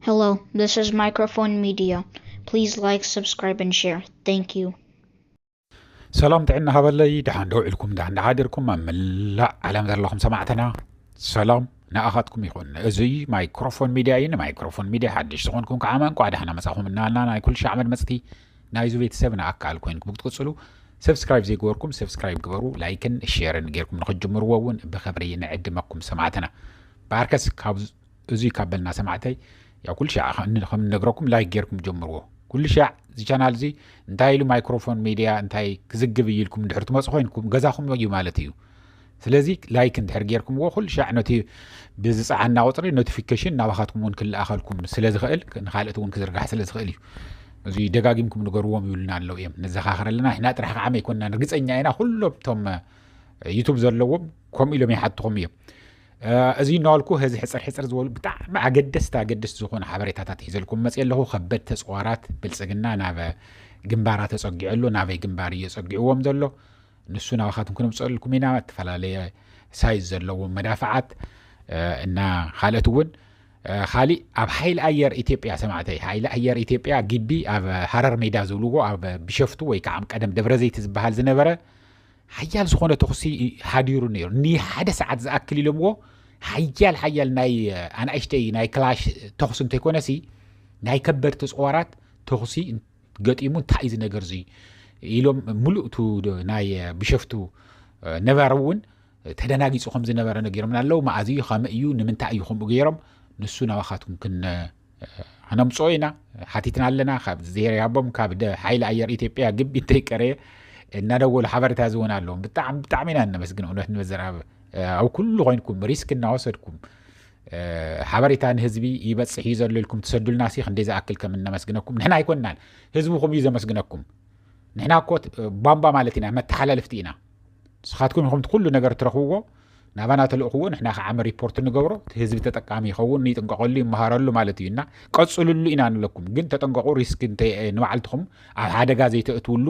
Hello, this is Microphone Media. Please like, subscribe, and share. Thank you. ሰላም ጥዕና ሃበለይ። ደሓን ዶ ውዒልኩም፣ ደሓን ዶ ሓዲርኩም? ኣብ መላእ ዓለም ዘለኹም ሰማዕትና ሰላም ንኣኻትኩም ይኹን። እዚ ማይክሮፎን ሚድያ እዩ። ንማይክሮፎን ሚድያ ሓድሽ ዝኾንኩም ከዓ እንኳዕ ደሓና መጻኹም እናልና፣ ናይ ኩሉ ሻዕ መድመፅቲ ናይዚ ቤተሰብ ንኣካል ኮይንኩም ክትቅፅሉ፣ ሰብስክራይብ ዘይገበርኩም ሰብስክራይብ ግበሩ። ላይክን ሼርን ጌርኩም ንክትጅምርዎ እውን ብኽብሪ ንዕድመኩም ሰማዕትና። ብኣርከስ ካብ እዚ ካብ በልና ሰማዕተይ፣ ያው ኩሉ ሻዕ ከም እንነግረኩም ላይክ ጌርኩም ጀምርዎ። ኩሉ ሻዕ እዚ ቻናል እዚ እንታይ ኢሉ ማይክሮፎን ሚድያ እንታይ ክዝግብ እዩ ኢልኩም እንድሕር ትመፁ ኮይንኩም፣ ገዛኹም እዩ ማለት እዩ። ስለዚ ላይክ እንድሕር ጌርኩምዎ፣ ኩሉ ሻዕ ነቲ ብዝፀዓና ቁፅሪ ኖቲፊኬሽን ናባኻትኩም እውን ክለኣኸልኩም ስለ ዝኽእል፣ ንኻልእት እውን ክዝርጋሕ ስለ ዝኽእል እዩ። እዚ ደጋጊምኩም ንገርዎም ይብሉና ኣለዉ እዮም። ንዘኻኽረልና ንሕና ጥራሕ ከዓ መይኮንና፣ ርግፀኛ ኢና ኩሎም እቶም ዩቱብ ዘለዎም ከምኡ ኢሎም ይሓትኹም እዮም። እዚ እናበልኩ፣ እዚ ሕፅር ሕፅር ዝበሉ ብጣዕሚ ኣገደስቲ ኣገደስቲ ዝኾኑ ሓበሬታታት ሒዘልኩም መፅእ ኣለኹ። ከበድቲ ኣፅዋራት ብልፅግና ናብ ግንባራ ተፀጊዑ ኣሎ። ናበይ ግንባር እዩ ፀጊዕዎም ዘሎ? ንሱ ናባኻትኩም ክነምፀልኩም ኢና። ዝተፈላለየ ሳይዝ ዘለዎም መዳፍዓት እና ካልኦት እውን፣ ካሊእ ኣብ ሓይሊ ኣየር ኢትዮጵያ ሰማዕተይ፣ ሓይሊ ኣየር ኢትዮጵያ ግቢ ኣብ ሃረር ሜዳ ዝብልዎ ኣብ ቢሸፍቱ ወይ ከዓ ቀደም ደብረዘይቲ ዝበሃል ዝነበረ ሓያል ዝኾነ ተኹሲ ሓዲሩ ነይሩ። ንሓደ ሰዓት ዝኣክል ኢሎምዎ ሓያል ሓያል ናይ ኣናእሽተይ ናይ ክላሽ ተኹሲ እንተይኮነሲ ናይ ከበድቲ ፅዋራት ተኹሲ ገጢሙ፣ እንታይ እዩ እዚ ነገር እዚ ኢሎም ሙሉእ እቲ ናይ ቢሸፍቱ ነባሪ እውን ተደናጊፁ ከም ዝነበረ ነጊሮምና ኣለዉ። መኣዝ እዩ፣ ከመይ እዩ፣ ንምንታይ እዩ ከምኡ ገይሮም? ንሱ ናባኻትኩም ክን ክነምፅኦ ኢና ሓቲትና ኣለና። ካብ ዜር ያቦም ካብ ደ- ሓይሊ ኣየር ኢትዮጵያ ግቢ እንተይቀረየ እናደወሉ ሓበሬታ ዝውን ኣለዎም። ብጣዕሚ ብጣዕሚ ኢና እነመስግን። እውነት ንምዝራብ ኣብ ኩሉ ኮይንኩም ሪስክ እናወሰድኩም ሓበሬታ ንህዝቢ ይበፅሕ እዩ ዘሎ ኢልኩም ትሰዱልና ሲ ክንደይ ዝኣክል ከም እነመስግነኩም ንሕና ኣይኮንናን፣ ህዝብኹም እዩ ዘመስግነኩም። ንሕና እኮ ቧንቧ ማለት ኢና፣ መተሓላለፍቲ ኢና። ንስኻትኩም ኢኹም እቲ ኩሉ ነገር ትረኽብዎ። ናባና ተልእኽዎ፣ ንሕና ከዓ ሪፖርት ንገብሮ። እቲ ህዝቢ ተጠቃሚ ይኸውን፣ ይጥንቀቐሉ፣ ይመሃረሉ ማለት እዩ። እና ቀፅሉሉ ኢና ንብለኩም። ግን ተጠንቀቑ፣ ሪስክ እንተ ንባዕልትኹም ኣብ ሓደጋ ዘይተእትውሉ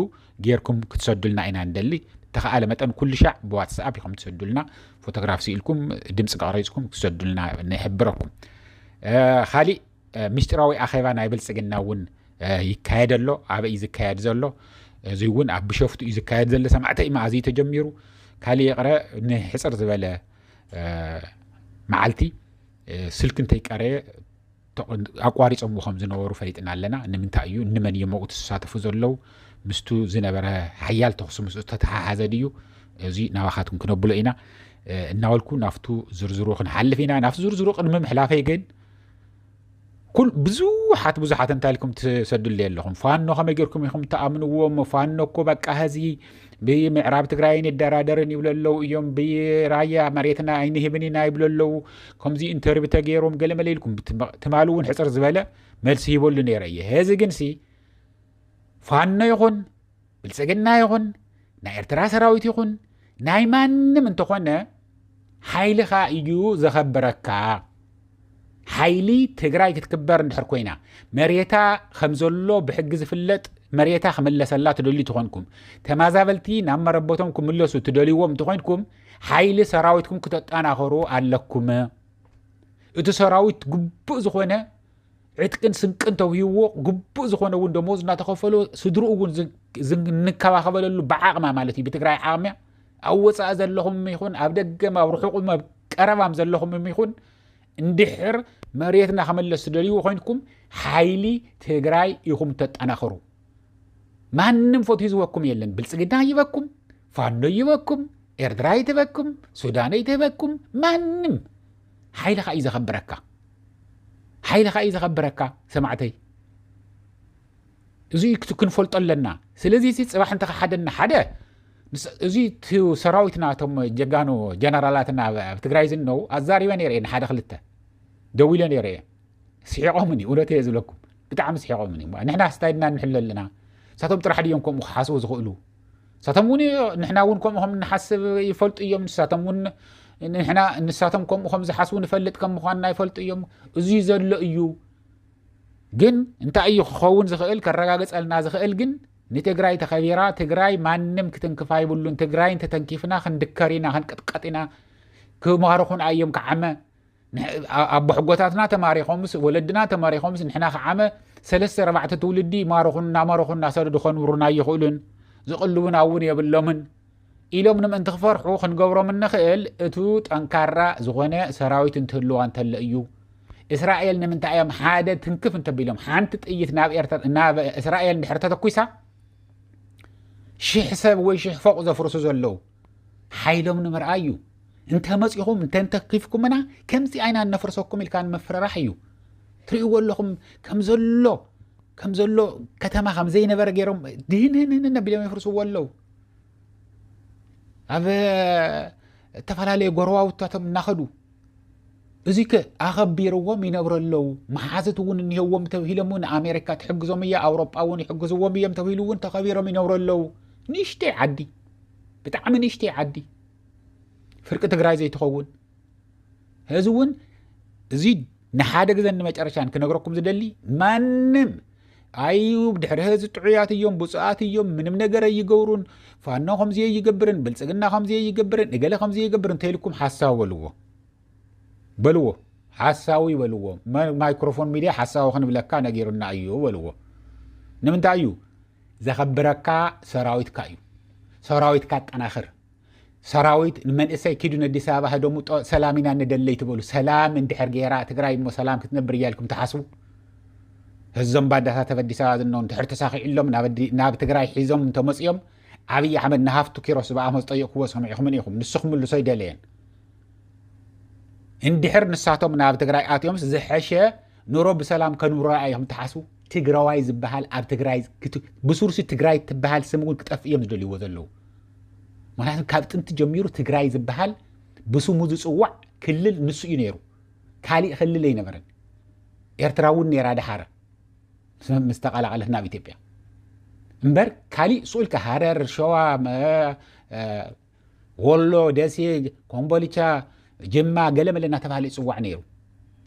ጌርኩም ክትሰዱልና ኢና ንደሊ። ተኸኣለ መጠን ኩሉ ሻዕ ብዋትስኣፕ ኢኹም ትሰዱልና። ፎቶግራፍ ስኢልኩም ድምፂ ቀሪፅኩም ክትሰዱልና ንሕብረኩም። ካሊእ ሚስጢራዊ ኣኼባ ናይ ብልፅግና እውን ይካየድ ኣሎ። ኣበይ እዩ ዝካየድ ዘሎ? እዚ እውን ኣብ ቢሸፍቱ እዩ ዝካየድ ዘሎ። ሰማዕተይ መኣዝ እዩ ተጀሚሩ? ካሊእ ይቕረ፣ ንሕፅር ዝበለ መዓልቲ ስልኪ እንተይቀረየ ኣቋሪፆምዎ ከም ዝነበሩ ፈሊጥና ኣለና። ንምንታይ እዩ? እንመን እዮም ኣብኡ ዝሳተፉ ዘለዉ? ምስቱ ዝነበረ ሓያል ተኹሲ ምስኡ ዝተተሓሓዘ ድዩ? እዚ ናባኻትኩም ክነብሎ ኢና እናበልኩ ናብቱ ዝርዝሩ ክንሓልፍ ኢና። ናብቲ ዝርዝሩ ቅድሚ ምሕላፈይ ግን ኩል ብዙሓት ብዙሓት እንታይ ኢልኩም ትሰዱለይ ኣለኹም? ፋኖ ከመይ ጌርኩም ኢኹም ትኣምንዎም? ፋኖ እኮ በቃ ሀዚ ብምዕራብ ትግራይን ይደራደርን ይብሉ ኣለዉ እዮም፣ ብራያ መሬትና ኣይንህብን ኢና ይብሉ ኣለዉ። ከምዚ ኢንተርቪ ተገይሮም ገለመለ ኢልኩም ትማሉ እውን ሕፅር ዝበለ መልሲ ሂበሉ ነይረ እየ። ሀዚ ግን ሲ ፋኖ ይኹን ብልፅግና ይኹን ናይ ኤርትራ ሰራዊት ይኹን ናይ ማንም እንተኾነ ሓይልኻ እዩ ዘኸብረካ። ሓይሊ ትግራይ ክትክበር እንድሕር ኮይና፣ መሬታ ከም ዘሎ ብሕጊ ዝፍለጥ መሬታ ክምለሰላ ትደልዩ ተኾንኩም፣ ተማዛበልቲ ናብ መረበቶም ክምለሱ ትደልይዎም እንተኾይንኩም፣ ሓይሊ ሰራዊትኩም ክተጠናኸሩ ኣለኩም። እቲ ሰራዊት ግቡእ ዝኾነ ዕጥቅን ስንቅን ተውሂብዎ፣ ግቡእ ዝኾነ እውን ደሞዝ እናተኸፈሎ፣ ስድርኡ እውን እንከባኸበለሉ ብዓቕማ ማለት እዩ፣ ብትግራይ ዓቕምያ ኣብ ወፃኢ ዘለኹም ይኹን ኣብ ደገም ኣብ ርሑቕም ኣብ ቀረባም ዘለኹም ይኹን እንድሕር መሬትና ከመለስ ትደልዩ ኮይንኩም ሓይሊ ትግራይ ኢኹም ተጠናኸሩ። ማንም ፈትዩ ዝህበኩም የለን። ብልፅግና ይበኩም፣ ፋኖ ይበኩም፣ ኤርትራ ይትበኩም፣ ሱዳን ይትበኩም፣ ማንም ሓይልኻ እዩ ዘኸብረካ። ሓይልኻ እዩ ዘኸብረካ ሰማዕተይ። እዚ እዩ ክት- ክንፈልጦ ኣለና። ስለዚ እዚ ፅባሕ እንተኸሓደና ሓደ ንስ- እዚ እቲ ሰራዊትና እቶም ጀጋኑ ጀነራላትና ኣብ ኣብ ትግራይ ዝነው ኣዛሪበ ነይረ እየ ንሓደ ክልተ ደዊለ ነይረ እየ። ስሒቖምኒ፣ እውነት እየ ዝብለኩም፣ ብጣዕሚ ስሒቖምኒ። ንሕና ስታይልና ንሕሎ ኣለና፣ ንሳቶም ጥራሕ ድዮም ከምኡ ክሓስቡ ዝኽእሉ? ንሳቶም እውን ንሕና እውን ከምኡ ከም ንሓስብ ይፈልጡ እዮም። ንሳቶም እውን ንሕና ንሳቶም ከምኡ ከም ዝሓስቡ ንፈልጥ ከም ምዃንና ይፈልጡ እዮም። እዚ ዘሎ እዩ። ግን እንታይ እዩ ክኸውን ዝኽእል ከረጋግፀልና ዝኽእል ግን ንትግራይ ተኸቢራ፣ ትግራይ ማንም ክትንክፍ ኣይብሉን። ትግራይ እንተተንኪፍና ክንድከር ኢና፣ ክንቅጥቀጥ ኢና፣ ክማርኹና እዮም ክዓመ ኣቦሕጎታትና ተማሪኾምስ፣ ወለድና ተማሪኾምስ፣ ንሕና ከዓመ ሰለስተ ኣርባዕተ ትውልዲ ይማረኹን እናማረኹን እናሰደዱ ከንብሩና ኣይኽእሉን። ዝቕልቡና እውን የብሎምን ኢሎም ንምእንቲ ክፈርሑ ክንገብሮም እንኽእል፣ እቱ ጠንካራ ዝኾነ ሰራዊት እንትህልዋ እንተለ እዩ። እስራኤል ንምንታይ እዮም ሓደ ትንክፍ እንተቢሎም፣ ሓንቲ ጥይት ናብ ኤርትራ፣ ናብ እስራኤል እንድሕር ተተኩሳ፣ ሽሕ ሰብ ወይ ሽሕ ፎቕ ዘፍርሱ ዘለዉ? ሓይሎም ንምርኣይ እዩ። እንተመጺኹም፣ እንተንተኪፍኩምና፣ ከምዚ ኣይና እነፍርሰኩም ኢልካ ንምፍርራሕ እዩ። ትርእይዎ ኣለኹም፣ ከም ዘሎ ከም ዘሎ ከተማ ከም ዘይነበረ ገይሮም ድህንህንህን ኣቢሎም የፍርስዎ ኣለዉ። ኣብ እተፈላለየ ጎረባብታቶም እናኸዱ፣ እዚከ ኣኸቢርዎም ይነብሩ ኣለዉ። መሓዝት እውን እኒሄዎም ተብሂሎም እውን ኣሜሪካ ትሕግዞም እያ፣ ኣውሮጳ እውን ይሕግዝዎም እዮም ተብሂሉ እውን ተኸቢሮም ይነብሩ ኣለዉ። ንእሽተይ ዓዲ፣ ብጣዕሚ ንእሽተይ ዓዲ፣ ፍርቂ ትግራይ ዘይትኸውን። ሕዚ እውን እዚ ንሓደ ግዘን ንመጨረሻን ክነግረኩም ዝደሊ፣ ማንም ኣዩ ድሕሪ ሕዚ ጥዑያት እዮም፣ ብፁዓት እዮም፣ ምንም ነገር ኣይገብሩን፣ ፋኖ ከምዚ ኣይገብርን፣ ብልጽግና ከምዚ ኣይገብርን፣ እገለ ከምዚ ኣይገብርን እንተኢልኩም ሓሳዊ በልዎ። በልዎ። ሓሳዊ በልዎ። መ-፣ ማይክሮፎን ሚድያ ሓሳዊ ክንብለካ ነጊሩና እዩ በልዎ። ንምንታይ እዩ? ዘኸብረካ ሰራዊትካ እዩ። ሰራዊትካ ኣጠናኽር። ሰራዊት ንመንእሰይ ኪዱ ነዲስ ኣበባ ህደሙ፣ ጦ-፣ ሰላም ኢና ንደሊ ኣይትበሉ። ሰላም እንድሕር ገይራ ትግራይ እሞ ሰላም ክትነብር እያ ኢልኩም ትሓስቡ? እዞም ባንዳታት ኣብ ኣዲስ ኣበባ ዝነው እንድሕር ተሳኺዕሎም ናብ ኣዲ-፣ ናብ ትግራይ ሒዞም እንተመፅዮም፣ ኣብይ ኣሕመድ ንሃፍቱ ኪሮስ ብኣሞ ዝጠየቅኩዎ ሰሚዕኹምን ኢኹም። ንሱ ክምልሶ ኣይደለየን። እንድሕር ንሳቶም ናብ ትግራይ ኣትዮምስ ዝሐሸ ኑሮ ብሰላም ከንብሩ ኢኹም ትሓስቡ? ትግራዋይ ዝበሃል ኣብ ትግራይ ክት-፣ ብሱርሲ ትግራይ ትበሃል ስም እውን ክጠፍእ እዮም ዝደልይዎ ዘለዉ። ምክንያቱ ካብ ጥንቲ ጀሚሩ ትግራይ ዝበሃል ብስሙ ዝፅዋዕ ክልል ንሱ እዩ ነይሩ። ካሊእ ክልል ኣይነበረን። ኤርትራ እውን ነይራ ደሓረ ምስ፣ ምስ ተቐላቐለት ናብ ኢትዮጵያ። እምበር ካሊእ ስኡልካ ሃረር፣ ሸዋ፣ መ-፣ እ፣ ወሎ፣ ደሴ፣ ኮምቦልቻ፣ ጅማ፣ ገለመለ እናተባሃለ ይፅዋዕ ነይሩ።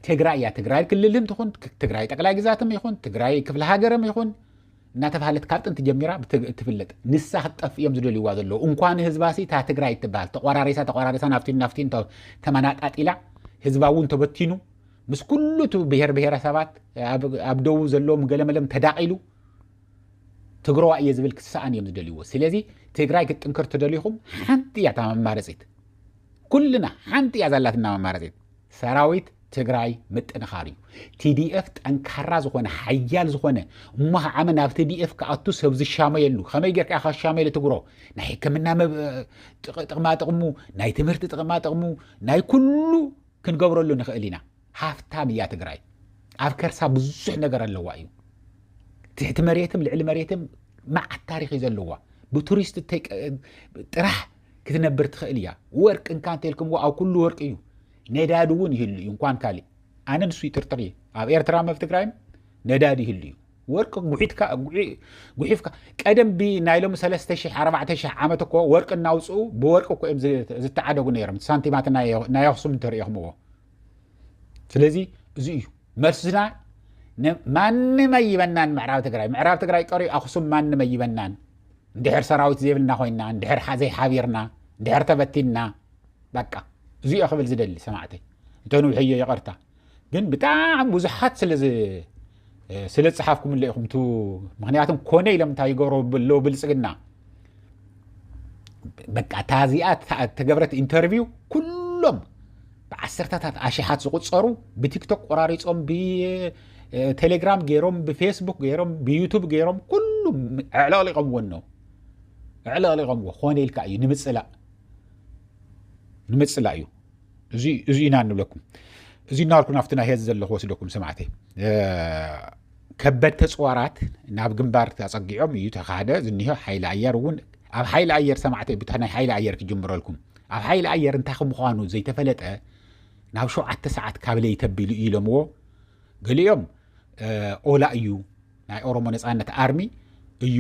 ትግራይ እያ። ትግራይ ክልልም ትኹን፣ ትግራይ ጠቅላይ ግዛትም ይኹን፣ ትግራይ ክፍለ ሃገርም ይኹን እናተባሃለት ካብ ጥንቲ ጀሚራ ብት-፣ ትፍለጥ። ንሳ ክትጠፍእ እዮም ዝደልይዋ ዘለዉ። እንኳን ህዝባሲ እታ ትግራይ እትበሃል ተቆራሪሳ፣ ተቆራሪሳ ናፍቲን ናፍቲን ተ-፣ ተመናጣጢላ፣ ህዝባ እውን ተበቲኑ፣ ምስ ኩሉ እቲ ብሄር ብሄረሰባት ኣብ፣ ኣብ ደቡብ ዘለዎም ገለመለም ተዳቒሉ፣ ትግረዋ እየ ዝብል ክሰኣን እዮም ዝደልይዎ። ስለዚ ትግራይ ክትጥንክር ትደልይኹም፣ ሓንቲ እያ እታ መማረፂት። ኩልና ሓንቲ እያ ዘላትና መማረፂት። ሰራዊት ትግራይ ምጥንኻር እዩ። ቲ ዲ ኤፍ ጠንካራ ዝኾነ፣ ሓያል ዝኾነ፣ እሞ ከዓመ ናብ ቲ ዲ ኤፍ ክኣቱ ሰብ ዝሻመየሉ። ከመይ ጌርካ ኢኻ ክሻመየሉ ትግሮ? ናይ ሕክምና መብ-፣ ጥቕ-፣ ጥቕማ ጥቕሙ፣ ናይ ትምህርቲ ጥቕማ ጥቕሙ፣ ናይ ኩሉ ክንገብረሉ ንኽእል ኢና። ሃፍታም እያ ትግራይ። ኣብ ከርሳ ብዙሕ ነገር ኣለዋ እዩ። ትሕቲ መሬትም ልዕሊ መሬትም መዓት ታሪኽ እዩ ዘለዋ። ብቱሪስት ተይ-፣ ጥራሕ ክትነብር ትኽእል እያ። ወርቂ እንካ እንተልኩምዎ ኣብ ኩሉ ወርቂ እዩ። ነዳዲ እውን ይህሉ እዩ፣ እንኳን ካሊእ። ኣነ ንሱ ይጥርጥር እየ። ኣብ ኤርትራ መብ ትግራይም ነዳዲ ይህሉ እዩ። ወርቂ ጉሒትካ፣ ጉሒ-፣ ጉሒፍካ። ቀደም ብ-፣ ናይ ሎሚ ሰለስተ ሽሕ ኣርባዕተ ሽሕ ዓመት እኮ ወርቂ እናውፅኡ ብወርቂ እኮ እዮም ዝ-፣ ዝተዓደጉ ነይሮም። ሳንቲማት ናይ፣ ናይ ኣኽሱም እንተሪኢኹምዎ። ስለዚ እዚ እዩ መልስና። ነ-፣ ማንም ኣይበናን ምዕራብ ትግራይ። ምዕራብ ትግራይ ቀሪዩ ኣኽሱም ማንም ኣይበናን። እንድሕር ሰራዊት ዘይብልና ኮይና፣ እንድሕር ሓ-፣ ዘይሓቢርና፣ እንድሕር ተበቲንና፣ በቃ እዚኦ ክብል ዝደሊ ሰማዕተይ። እንተንውሕዮ ይቕርታ። ግን ብጣዕሚ ብዙሓት ስለ ዝ-፣ ስለ ዝጸሓፍኩምለ ኢኹም፣ ቱ-፣ ምኽንያቱም ኮነ ኢሎም እንታይ ይገብሮ ብለው ብልጽግና። በቃ እታ እዚኣ እታ እተገብረት ኢንተርቪው ኩሎም ብዓሰርታታት ኣሽሓት ዝቑጸሩ ብቲክቶክ ቆራሪጾም፣ ብቴሌግራም ገይሮም፣ ብፌስቡክ ገይሮም፣ ብዩቱብ ገይሮም፣ ኩሉ ኣዕለቕሊቖምዎ ነው። ኣዕለቕሊቖምዎ። ኮነ ኢልካ እዩ ንምጽላእ፣ ንምጽላእ እዩ። እዚ፣ እዚ ኢና እንብለኩም። እዚ እናበልኩ ናብቲ ናይ ሄዝ ዘለኹ ወስደኩም ሰማዕተይ። እ፣ ከበድቲ ኣፅዋራት ናብ ግንባር ተፀጊዖም እዩ ተኻደ ዝኒሆ። ሓይሊ ኣየር እውን፣ ኣብ ሓይሊ ኣየር ሰማዕተይ፣ ብታ ናይ ሓይሊ ኣየር ክጅምረልኩም። ኣብ ሓይሊ ኣየር እንታይ ከም ምዃኑ ዘይተፈለጠ ናብ ሸውዓተ ሰዓት ካብ ለይቲ ኣቢሉ እዩ ኢሎምዎ። ገሊኦም፣ እ፣ ኦላ እዩ፣ ናይ ኦሮሞ ነፃነት ኣርሚ እዩ፣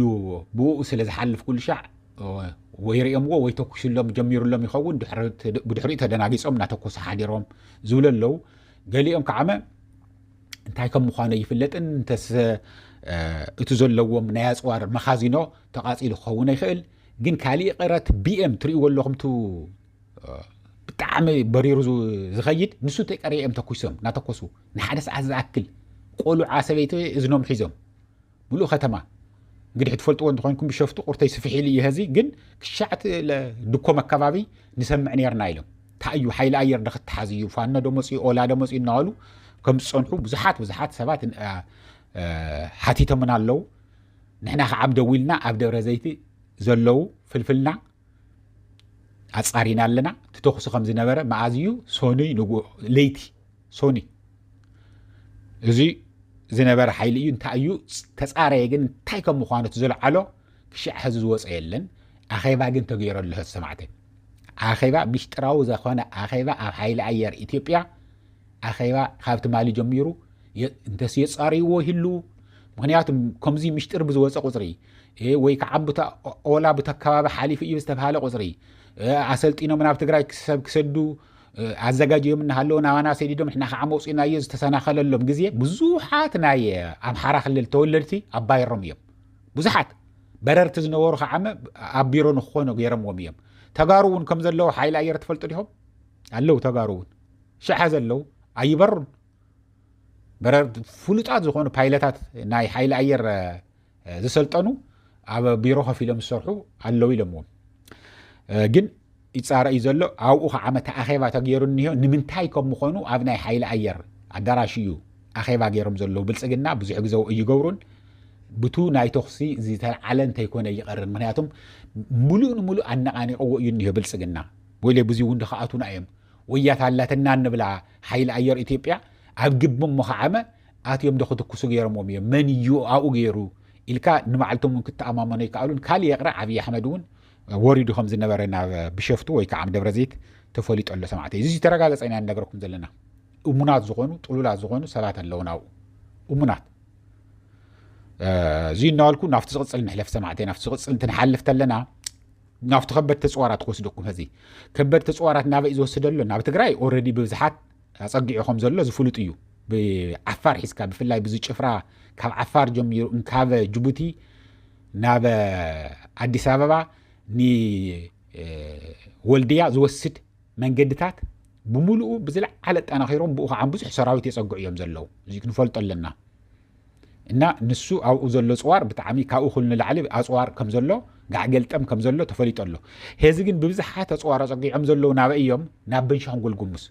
ብኡ ስለ ዝሓልፍ ኩሉ ሻዕ፣ እ፣ ወይ ርእዮምዎ ወይ ተኩስሎም ጀሚሩሎም ይኸውን፣ ድሕሪ-፣ ብድሕሪኡ ተደናጊጾም እናተኮሱ ሓዲሮም ዝብሉ ኣለዉ። ገሊኦም ከዓመ እንታይ ከም ምዃኑ ኣይፍለጥን፣ እንተስ፣ እ፣ እቲ ዘለዎም ናይ ኣጽዋር መኻዚኖ ተቓጺሉ ክኸውን ይኽእል። ግን ካሊእ ቅረት ቢ ኤም ትርእይዎ ኣለኹም፣ ቱ፣ እ፣ ብጣዕሚ በሪሩ ዝ- ዝኸይድ ንሱ ተቀሪኦም ተኩሶም እናተኮሱ ንሓደ ሰዓት ዝኣክል ቆልዓ ሰበይቲ እዝኖም ሒዞም ምሉእ ከተማ እንግዲህ ትፈልጥዎ እንተኾይንኩም ብሸፍቱ ቁርተይ ስፍሕ ኢሉ እዩ። ሀዚ ግን ክሻዕት ድኮም ኣካባቢ ንሰምዕ ነርና ኢሎም። እንታይ እዩ ሓይሊ ኣየር ዶ ክተሓዝ እዩ፣ ፋኖ ዶ መፅኡ፣ ኦላ ዶ መፅኡ እናበሉ ከም ዝፀንሑ ብዙሓት ብዙሓት ሰባት ሓቲቶምና ኣለዉ። ንሕና ከዓ ደዊልና ኣብ ደብረ ዘይቲ ዘለዉ ፍልፍልና ኣፃሪና ኣለና። ትተኩሲ ከም ዝነበረ መኣዝዩ ሶኑይ ንጉ ለይቲ ሶኒ እዚ ዝነበረ ሓይሊ እዩ። እንታይ እዩ ተፃረየ ግን እንታይ ከም ምዃኑ እቲ ዝለዓሎ ክሻዕ ሕዚ ዝወፀ የለን። ኣኼባ ግን ተገይሩ ኣሎ። ሰማዕተ ኣኼባ፣ ሚስጥራዊ ዘኾነ ኣኼባ ኣብ ሓይሊ ኣየር ኢትዮጵያ ኣኼባ ካብ ትማሊ ጀሚሩ እንተስ የፃርይዎ ይህልዉ። ምክንያቱ ከምዚ ሚስጥር ብዝወፀ ቁፅሪ ወይ ከዓ ኦላ ብተከባቢ ሓሊፉ እዩ ዝተባሃለ ቁፅሪ ኣሰልጢኖም ናብ ትግራይ ክሰብ ክሰዱ ኣዘጋጅዮም እናሃለዉ ናባና ሰዲዶም ንሕና ከዓ መውፅእናዮ ዝተሰናኸለሎም ግዜ ብዙሓት ናይ ኣምሓራ ክልል ተወለድቲ ኣባይሮም እዮም። ብዙሓት በረርቲ ዝነበሩ ከዓመ ኣብ ቢሮ ንክኾኑ ገይሮምዎም እዮም። ተጋሩ እውን ከም ዘለዉ ሓይሊ ኣየር ትፈልጡ ዲኹም? ኣለዉ ተጋሩ እውን ሽሐ ዘለዉ ኣይበሩን። በረርቲ ፍሉጣት ዝኾኑ ፓይለታት ናይ ሓይሊ ኣየር ዝሰልጠኑ ኣብ ቢሮ ከፊሎም ዝሰርሑ ኣለዉ ኢሎምዎም። ግን ይፃረ እዩ ዘሎ። ኣብኡ ከዓ መተ ኣኼባ ተገይሩ እኒሆ ንምንታይ ከም ምኾኑ ኣብ ናይ ሓይሊ ኣየር ኣዳራሽ እዩ ኣኼባ ገይሮም ዘለዉ። ብልፅግና ብዙሕ ግዜ ይገብሩን ብቱ ናይ ተኽሲ ዝተለዓለ እንተይኮነ ይቐርን። ምክንያቱም ሙሉእ ንሙሉእ ኣነቓኒቕዎ እዩ እኒሆ ብልፅግና። ወይለ ብዙ እውን ድኸኣቱና እዮም። ወያት ኣላትና እንብላ ሓይሊ ኣየር ኢትዮጵያ ኣብ ግቢ እሞ ከዓመ ኣትዮም ዶ ክትኩሱ ገይሮምዎም እዮም። መን እዩ ኣብኡ ገይሩ ኢልካ ንባዕልቶም እውን ክተኣማመኑ ይከኣሉን። ካልእ የቕረ ዓብዪ ኣሕመድ እውን ወሪዱ ከም ዝነበረ ናብ ብሸፍቱ ወይ ከዓ ደብረ ዘይት ተፈሊጡ ኣሎ። ሰማዕተይ እዚ ዝተረጋገፀ ኢና ንነግረኩም ዘለና። እሙናት ዝኾኑ ጥሉላት ዝኾኑ ሰባት ኣለዉ ናብኡ እሙናት። እዚ እናበልኩ ናብቲ ዝቕፅል ንሕለፍ ሰማዕተይ። ናብቲ ዝቕፅል እንትንሓልፍ ተለና ናብቲ ከበድቲ ኣፅዋራት ክወስደኩም። ሕዚ ከበድቲ ኣፅዋራት ናበይ ዝወስደሎ ናብ ትግራይ ኦረዲ ብብዝሓት ኣፀጊዑ ከም ዘሎ ዝፍሉጥ እዩ። ብዓፋር ሒዝካ ብፍላይ ብዚ ጭፍራ ካብ ዓፋር ጀሚሩ እንካበ ጅቡቲ ናብ ኣዲስ ኣበባ ንወልድያ ዝወስድ መንገድታት ብምሉኡ ብዝለዓለ ኣጠናኺሮም ብኡ ከዓ ብዙሕ ሰራዊት የፀግዑ እዮም ዘለዉ። እዚ ክንፈልጦ ኣለና። እና ንሱ ኣብኡ ዘሎ ፅዋር ብጣዕሚ ካብኡ ኩሉ ንላዕሊ ኣፅዋር ከም ዘሎ ጋዕገልጠም ከም ዘሎ ተፈሊጡ ኣሎ። ሄዚ ግን ብብዝሓት ኣፅዋር ኣፀጊዖም ዘለዉ ናበይ እዮም? ናብ በንሻንጉል ጉሙዝ።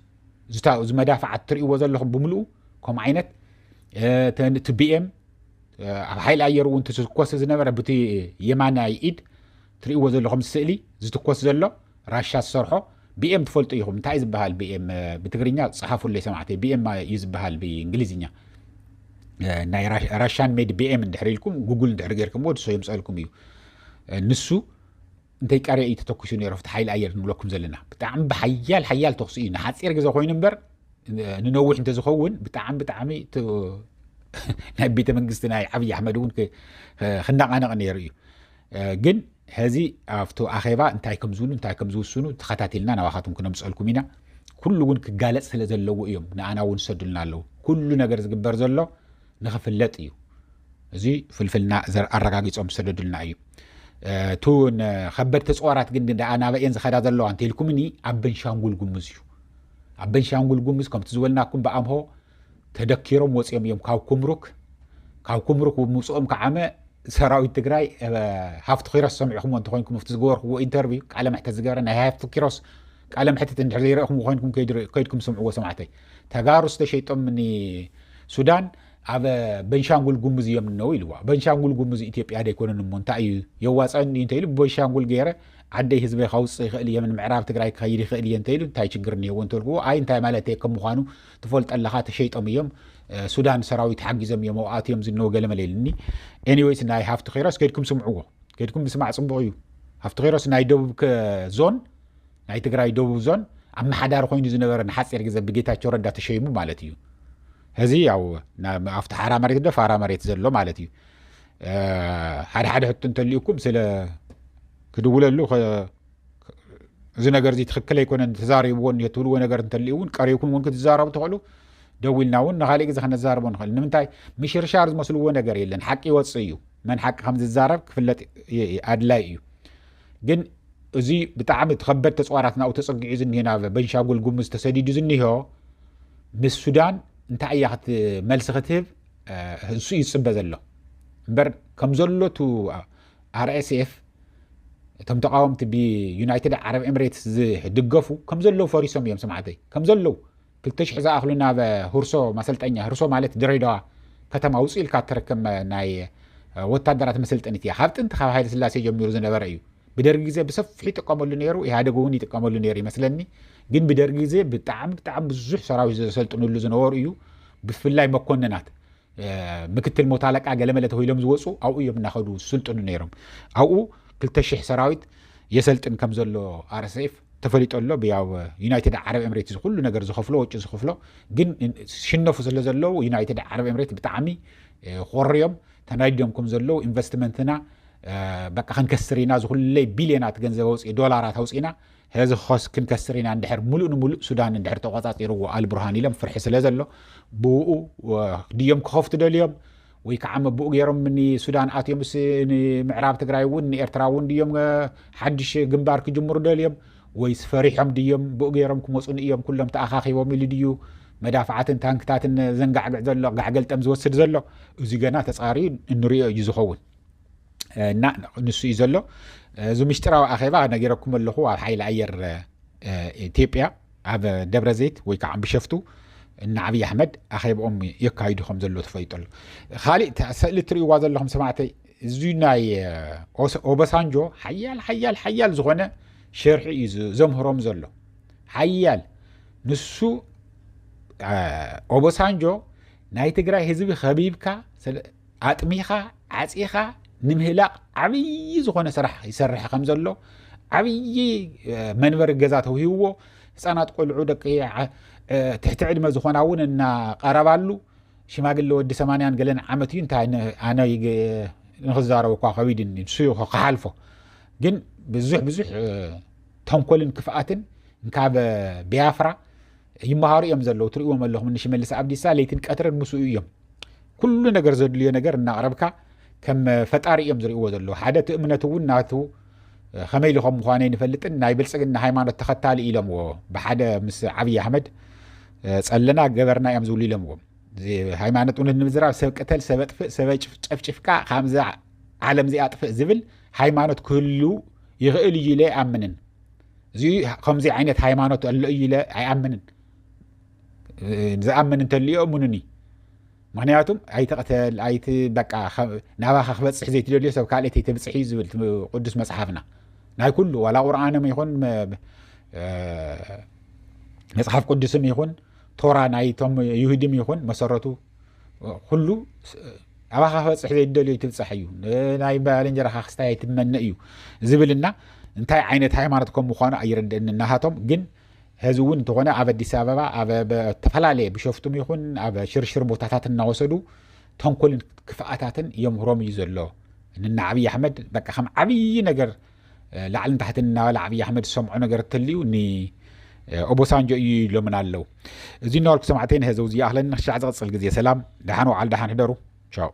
ዝታ- እዚ መዳፍዓት ትርእይዎ ዘለኹም ብምልኡ ከምኡ ዓይነት እ፣ ተ- እቲ ቢኤም እ፣ ኣብ ሓይሊ ኣየር እውን ትትኮስ ዝነበረ ብቲ የማናይ ኢድ ትርእይዎ ዘለኹም ስእሊ ዝትኮስ ዘሎ ራሻ ዝሰርሖ ቢኤም ትፈልጡ ኢኹም። እንታይ ዝበሃል ቢኤም ብትግርኛ? ፀሓፉለይ ሰማዕተይ። ቢኤም እዩ ዝበሃል ብእንግሊዝኛ። ናይ ራሻን ሜድ ቢኤም እንድሕር ኢልኩም ጉግል እንድሕር ጌርኩም ወድሶ የምፀልኩም እዩ። ንሱ እንተይ ቀርያ እዩ ተተኩሱ ነይሩ ኣብቲ ሓይሊ ኣየር ንብለኩም ዘለና። ብጣዕሚ ብሓያል ሓያል ተኩሲ እዩ። ንሓፂር ግዜ ኮይኑ እምበር ንነዊሕ እንተዝኸውን ብጣዕሚ ብጣዕሚ ናይ ቤተ መንግስቲ ናይ ዓብዪ ኣሕመድ እውን ክነቃነቕ ነይሩ እዩ። ግን ሕዚ ኣብቲ ኣኼባ እንታይ ከም ዝብሉ እንታይ ከም ዝውስኑ ተኸታቲልና ናባኻትኩም ክነምፀልኩም ኢና። ኩሉ እውን ክጋለፅ ስለ ዘለዎ እዮም ንኣና እውን ዝሰዱልና ኣለዉ። ኩሉ ነገር ዝግበር ዘሎ ንኽፍለጥ እዩ። እዚ ፍልፍልና ኣረጋጊፆም ዝሰደዱልና እዩ። እቱ ከበድቲ ፅዋራት ግን ደኣ ናበየን ዝኸዳ ዘለዋ እንተኢልኩምኒ ኣብ በንሻንጉል ጉሙዝ እዩ። ኣብ በንሻንጉል ጉሙዝ ከምቲ ዝበልናኩም ብኣምሆ ተደኪሮም ወፂኦም እዮም ካብ ኩምሩክ። ካብ ኩምሩክ ምውፅኦም ከዓመ ሰራዊት ትግራይ ሃፍቲ ኪሮስ ሰሚዕኩምዎ እንተኮይንኩም ኣብቲ ዝገበርኩዎ ኢንተርቪው ቃለ መሕተት ዝገበረ ናይ ሃፍቲ ኪሮስ ቃለ መሕተት እንድሕር ዘይረእኹም ኮይንኩም ከይድረ- ከይድኩም ስምዕዎ ሰማዕተይ። ተጋሩ ዝተሸይጦም ንሱዳን ኣብ በንሻንጉል ጉሙዝ እዮም እነው ኢልዋ። በንሻንጉል ጉሙዝ ኢትዮጵያ ደይኮነን እሞ እንታይ እዩ የዋፀን እዩ እንተኢሉ ብበንሻንጉል ገይረ ዓደይ ህዝበይ ካውፅእ ይኽእል እየ ምዕራብ ትግራይ ክኸይድ ይኽእል እየ እንተኢሉ እንታይ ችግር እኒሄዎ እንተልክዎ ኣይ እንታይ ማለት እየ ከም ምዃኑ ትፈልጦ ኣለኻ ተሸይጦም እዮም። ሱዳን ሰራዊት ሓጊዞም እዮም ኣብኣት እዮም ዝነው ገለመለ ኢልኒ። ኤኒወይስ ናይ ሃፍቲ ኪሮስ ከይድኩም ስምዕዎ። ከይድኩም ምስማዕ ፅቡቕ እዩ። ሃፍቲ ኪሮስ ናይ ደቡብ ዞን ናይ ትግራይ ደቡብ ዞን ኣመሓዳሪ ኮይኑ ዝነበረ ንሓፂር ግዜ ብጌታቸው ረዳ ተሸይሙ ማለት እዩ። ሕዚ ያው ኣብቲ ሓራ መሬት ዶ ፋራ መሬት ዘሎ ማለት እዩ። ሓደ ሓደ ሕቶ እንተልዩኩም ስለ ክድውለሉ እዚ ነገር እዚ ትኽክል ኣይኮነን ተዛሪብዎ እኒሆ ትብልዎ ነገር እንተልዩ እውን ቀሪብኩም እውን ክትዛረቡ ትኽእሉ። ደዊልና እውን ንካሊእ ግዜ ከነዛርቦ ንኽእል። ንምንታይ ምሽርሻር ዝመስልዎ ነገር የለን። ሓቂ ይወፅእ እዩ። መን ሓቂ ከም ዝዛረብ ክፍለጥ ኣድላይ እዩ። ግን እዚ ብጣዕሚ እቲ ከበድ ተፅዋራት ናብኡ ተፀጊዑ ዝኒሄ፣ ናብ በንሻጉል ጉሙዝ ተሰዲዱ ዝኒሆ፣ ምስ ሱዳን እንታይ እያ ክት-፣ መልሲ ክትህብ፣ እ፣ እሱ እዩ ዝፅበ ዘሎ። እምበር ከም ዘሎ እቲ ኣር ኤስ ኤፍ፣ እቶም ተቃወምቲ ብዩናይትድ ዓረብ ኤምሬትስ ዝድገፉ ከም ዘለዉ ፈሪሶም እዮም። ስማዕተይ፣ ከም ዘለዉ ክልተ ሽሕ ዝኣኽሉ ናብ ሁርሶ ማሰልጠኛ፣ ሁርሶ ማለት ድሬዳዋ ከተማ ውፅእ ኢልካ እትረከብ ናይ ወታደራት መሰልጠኒት እያ። ካብ ጥንቲ ካብ ሃይለ ስላሴ ጀሚሩ ዝነበረ እዩ። ብደርጊ ግዜ ብሰፊሑ ይጥቀመሉ ነይሩ፣ ኢህኣደግ እውን ይጥቀመሉ ነይሩ ይመስለኒ። ግን ብደርጊ ግዜ ብጣዕሚ፣ ብጣዕሚ ብዙሕ ሰራዊት ዘሰልጥንሉ ዝነበሩ እዩ። ብፍላይ መኮንናት፣ እ፣ ምክትል ሞት ኣለቃ ገለመለ ተባሂሎም ዝወፁ ኣብኡ እዮም እናኸዱ ዝስልጥኑ ነይሮም። ኣብኡ ክልተ ሽሕ ሰራዊት የሰልጥን ከም ዘሎ ኣር ኤስ ኤፍ ተፈሊጡ ኣሎ። ብያው ዩናይትድ ዓረብ ኤምሬትስ ኩሉ ነገር ዝኸፍሎ፣ ወጪ ዝኸፍሎ፣ ግን ሽነፉ ስለ ዘለዉ ዩናይትድ ዓረብ ኤምሬት ብጣዕሚ፣ እ፣ ኮርዮም ተናዲዶም ከም ዘለዉ፣ ኢንቨስትመንትና፣ እ፣ በቃ ክንከስር ኢና፣ ዝኹለይ ቢልዮናት ገንዘብ ኣውፅኢ፣ ዶላራት ኣውፂእና፣ ሕዚ ኸስ-፣ ክንከስር ኢና፣ እንድሕር ሙሉእ ንሙሉእ ሱዳን እንድሕር ተቆፃፂርዎ ኣልቡርሃን ኢሎም፣ ፍርሒ ስለ ዘሎ ብኡ፣ እ፣ ድዮም ክኸፍቱ ደልዮም ወይ ከዓ ብኡ ገይሮም ንሱዳን ኣትዮም ስ-፣ ንምዕራብ ትግራይ እውን ንኤርትራ እውን ድዮም፣ እ፣ ሓድሽ ግንባር ክጅምሩ ደልዮም ወይስ ፈሪሖም ድዮም ብኡ ገይሮም ክመፁ ንእዮም ኩሎም ተኣኻኺቦም ኢሉ ድዩ መዳፍዓትን ታንክታትን ዘንጋዕግዕ ዘሎ፣ ጋዕገልጠም ዝወስድ ዘሎ? እዚ ገና ተፃርዩ እንሪኦ እዩ ዝኸውን። እ፣ እና ንሱ እዩ ዘሎ። እዚ ምስጢራዊ ኣኼባ ነጊረኩም ኣለኹ። ኣብ ሓይሊ ኣየር፣ እ፣ ኢትዮጵያ ኣብ ደብረ ዘይት ወይ ከዓ ቢሸፍቱ እና ኣብይ ኣሕመድ ኣኼብኦም የካይዱ ከም ዘሎ ተፈሊጡ ኣሎ። ካሊእ ተ-፣ ስእሊ እትርእይዋ ዘለኹም ሰማዕተይ፣ እዚ ናይ፣ እ፣ ኦስ-፣ ኦባሳንጆ ሓያል፣ ሓያል፣ ሓያል ዝኾነ ሸርሒ እዩ ዝ-፣ ዘምህሮም ዘሎ። ሓያል ንሱ፣ እ፣ ኦባሳንጆ ናይ ትግራይ ህዝቢ ከቢብካ ስለ-፣ ኣጥሚኻ ዓፂኻ ንምህላቕ ዓብዪ ዝኾነ ስራሕ ይሰርሕ ከም ዘሎ፣ ዓብዪ፣ እ፣ መንበሪ ገዛ ተውሂብዎ፣ ህፃናት ቆልዑ ደቂ ዓ-፣ እ፣ ትሕቲ ዕድመ ዝኾና እውን እናቐረባሉ፣ ሽማግለ ወዲ ሰማንያን ገለን ዓመት እዩ፣ እንታይ ን-፣ ኣነ ይግ-፣ ንኽዛረብ እኳ ከቢድኒ፣ ንሱ እዩ ክሓልፎ። ግን ብዙሕ ብዙሕ፣ እ፣ ተንኮልን ክፍኣትን ካብ ቢያፍራ ይመሃሩ እዮም ዘለዉ። ትርእይዎም ኣለኹም፣ እኒ ሽመልስ ኣብዲሳ ለይትን ቀትርን ምስኡ እዮም። ኩሉ ነገር ዘድልዮ ነገር እናቕረብካ ከም ፈጣሪ እዮም ዝርእይዎ ዘለዉ። ሓደ እቲ እምነት እውን ናቱ፣ እ፣ ከመይ ኢሉ ከም ምዃኑ ኣይንፈልጥን፣ ናይ ብልጽግና ሃይማኖት ተኸታሊ ኢሎምዎ። ብሓደ ምስ ዓብዪ ኣሕመድ፣ እ፣ ጸለና ገበርና እዮም ዝብሉ ኢሎምዎ። እዚ ሃይማኖት እውነት ንምዝራብ ሰብ ቅተል፣ ሰብ ኣጥፍእ፣ ሰብ ጨፍ-፣ ጨፍጭፍካ ካብዚ ዓለም እዚ ኣጥፍእ ዝብል ሃይማኖት ክህሉ ይኽእል እዩ ኢለ ኣይኣምንን። እዚ ከምዚ ዓይነት ሃይማኖት ኣሎ እዩ ኢለ ኣይኣምንን። ዝኣምን እንተልዮ እሙኑኒ። ምኽንያቱም ኣይትቕተል፣ ኣይት-፣ በቃ ኸ-፣ ናባኻ ክበጽሕ ዘይትደልዮ ሰብ ካልእ ተይተብጽሕ እዩ ዝብል እቲ ቅዱስ መጽሓፍና። ናይ ኩሉ፣ ዋላ ቁርኣንም ይኹን መ-፣ እ፣ መጽሓፍ ቅዱስም ይኹን ቶራ ናይቶም ይሁድም ይኹን መሰረቱ ኩሉ ስ-፣ ኣባኻ ክበጽሕ ዘይትደልዮ ኣይትብጻሕ እዩ። ን-፣ ናይ ባልንጀራኻ ክስታይ ኣይትመነ እዩ ዝብልና እንታይ ዓይነት ሃይማኖት ከም ምዃኑ ኣይርድእንን ናሃቶም። ግን ሕዚ እውን እንተኾነ ኣብ ኣዲስ ኣበባ ኣብ፣ ኣብ ዝተፈላለየ ቢሾፍቱም ይኹን ኣብ ሽርሽር ቦታታት እናወሰዱ ተንኮልን ክፍኣታትን የምህሮም እዩ ዘሎ። ንና ዓብዪ ኣሕመድ በቃ ከም ዓብዪ ነገር፣ እ፣ ላዕልን ታሕትን እናበለ ዓብዪ ኣሕመድ ዝሰምዖ ነገር እንተልዩ ን-፣ እ፣ ኦቦሳንጆ እዩ ኢሎምን ኣለዉ። እዚ እናበልኩ ሰማዕተይ ንሕዚ ዝኣኽለኒ፣ ክሻዕ ዝቕጽል ግዜ ሰላም፣ ደሓን ወዓል፣ ደሓን ሕደሩ። ቻው።